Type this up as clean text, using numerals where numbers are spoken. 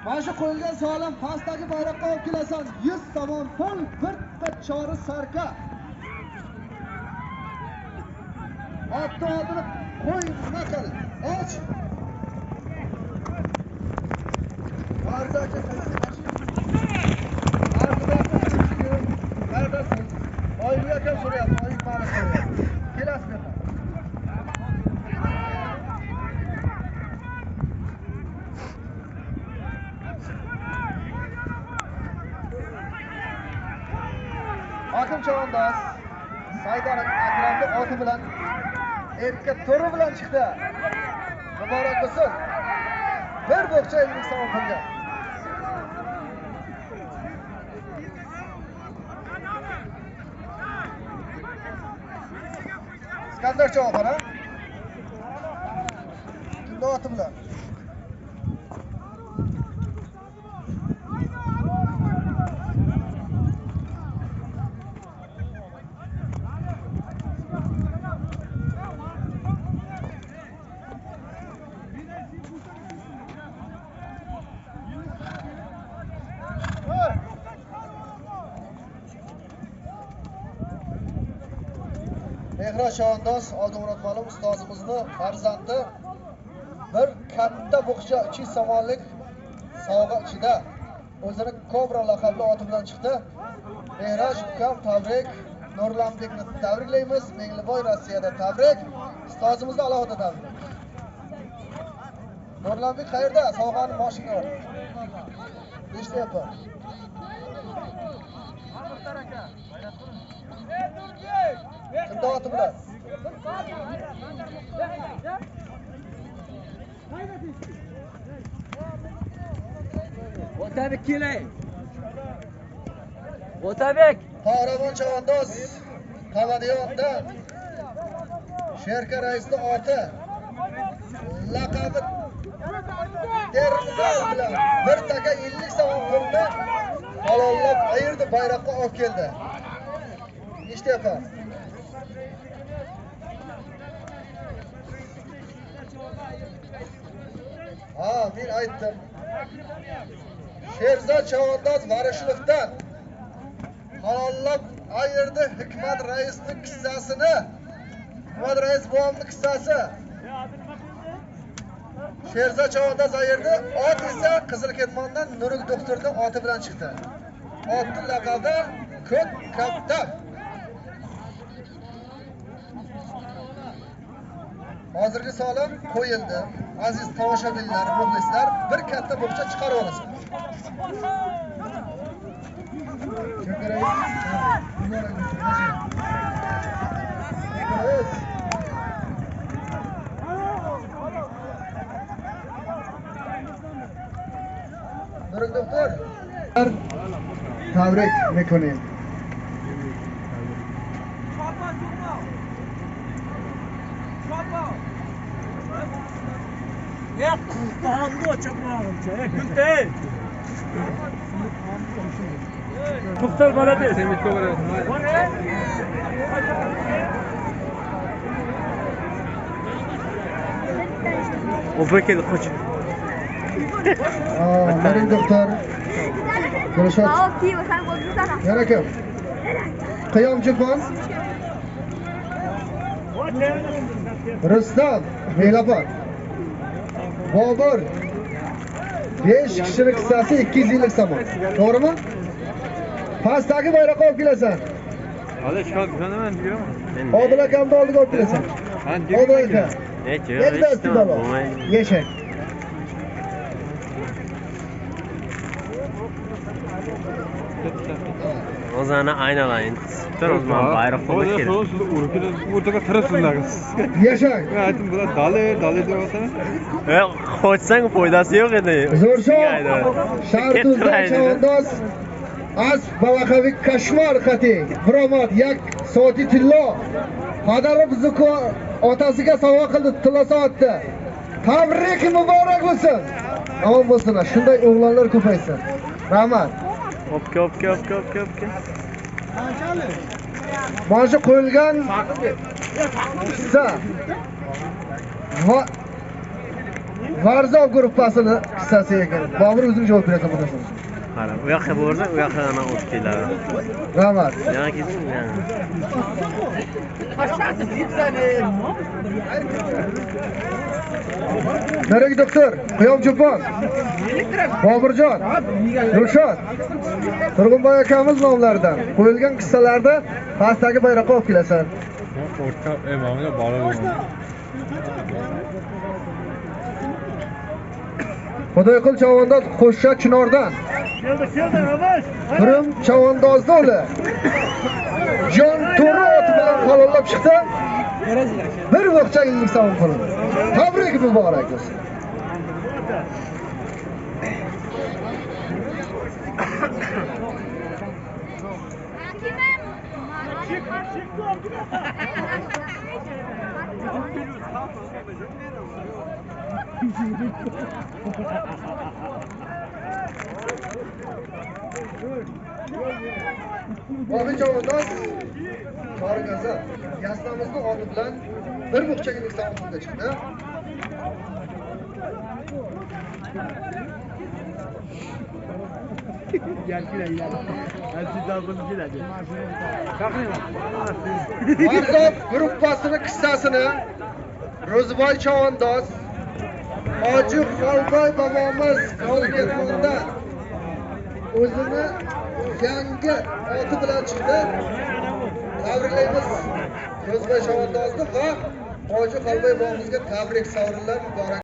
Mana shu qo'yilgan solim pastdagi bayroqqa olib kelasan. 100 somon pul, bitta chori sarka. Otni oldini qo'y, nima qil? Och. Arza aka qaysi? Qayerdasiz? Oybek akam so'rayapti, Oybek mani so'rayapti. Kelasiz bu yerga. Hokim chavandoz Saydar Akramni oti bilan erka to'ri bilan chiqdi. Muborak bo'lsin. Bir bo'xcha 50 so'm pulga. Iskandar Chavxona. Kimda oti bilan? Mehraj chavandoz Oldimurod ma'lum ustozimizni farzandi bir katta bo'xcha 200 somonlik sovg'a ichida o'zini Kobra laqabli oti bilan chiqdi. Mehraj ukam tabrik, Nurlanbekni tabriklaymiz, Mengliboy Rossiyada tabrik, ustozimizni alohida tabrik. Nurlanbek qayerda? Sovg'ani mashinaga ol. Nechta? Kimda oti bilan? Otabek kelay. Otabek. Qahramon chavandoz Qavadiyondan Sherka raisning oti laqabi Termizal bilan bir taka 50 so'm pulni halollab ayirdi, bayroqqa olib keldi. Nechta yapar? Ha, men aytdim. Sherzod chavandoz Varishliqdan halollab ayirdi Hikmat raisning kissasini. Hikmat rais buvamning kissasi. Sherzod chavandoz ayirdi. Ot esa Qizil Ketmondan Nurik doktorning oti bilan chiqdi. Otning laqabi Ko'k Kaptab. Hozirgi solim qo'yildi. Aziz tomoshabinlar, muxlislar, bir katta bo'xcha chiqarib olasan. Nurik doktor, tabrik mekunim. Ya qanday chopmoqchi? Gultay. To'xtal bo'ladi. O'pa keldi, qoch. Nurik doktor. Dilshod. Yana kim? Qiyom Cho'pon. Rustam Melapon. Bobur 5 kishilik kissasi 250 somon. To'g'rimi? Pastdagi bayroqqa olib kelasan. Hali shok jonaman deyman. Odil akamni oldiga olib kelasan. Odil aka. Necha? Yashang. O'zini aynalayin. Tur o'zman bayroq qo'yib kerak. O'rtaga tiribsizlar. Yashang. Men aytdim, bular dali, dali deyapsan. Qochsang foydasi yo'q edi. Zo'rshon Shartuzda chavandoz az balaqavi kashmar qati biromad yak soati tillo padari bizni otasiga sovg'a qildi tillo soatda. Tabrik muborak bo'lsin. Omon bo'lsinlar. Shunday o'g'lonlar ko'paysin. Rahmat. Opka, opka, opka, opka, opka. Mana shu qo'yilgan hissa va Varzob gruppasini qissasi ekan. Bobur, o'zing javob berasan bunisi. Qara, u yoqqa borsa, u yoqqa ana o'tib keladi. Rahmat. Yana ketsin, yana. Merak doktor, Qiyom Cho'pon, Boburjon, Dilshod, Turg'unboy akamiz nomlaridan qo'yilgan qissalarda pastdagi bayroqqa olib kelasan. O'rta, mana bola. Xudoyqul chavandoz Qo'shsha Chinordan. Keldi, keldi, Ramash. Pirim chavandozni o'g'li. Jon To'ri oti bilan halollab chiqdi. Bir vaqtcha 50 so'm qildi. Tabrik muborak bo'lsin. Bobi chavandoz Chorgaza yasnamizni oti bilan bir buqchaga 50 so'm pulga chiqdi. Varzob gruppasini qissasini Ro'ziboy chavandoz Hoji Xolboy bobomiz Xolketmonda o'zini yangi oti bilan chiqdi. Tabriklaymiz Ro'ziboy chavandozni va Hoji Xolboy bobomizga tabrik sovrinlar muborak.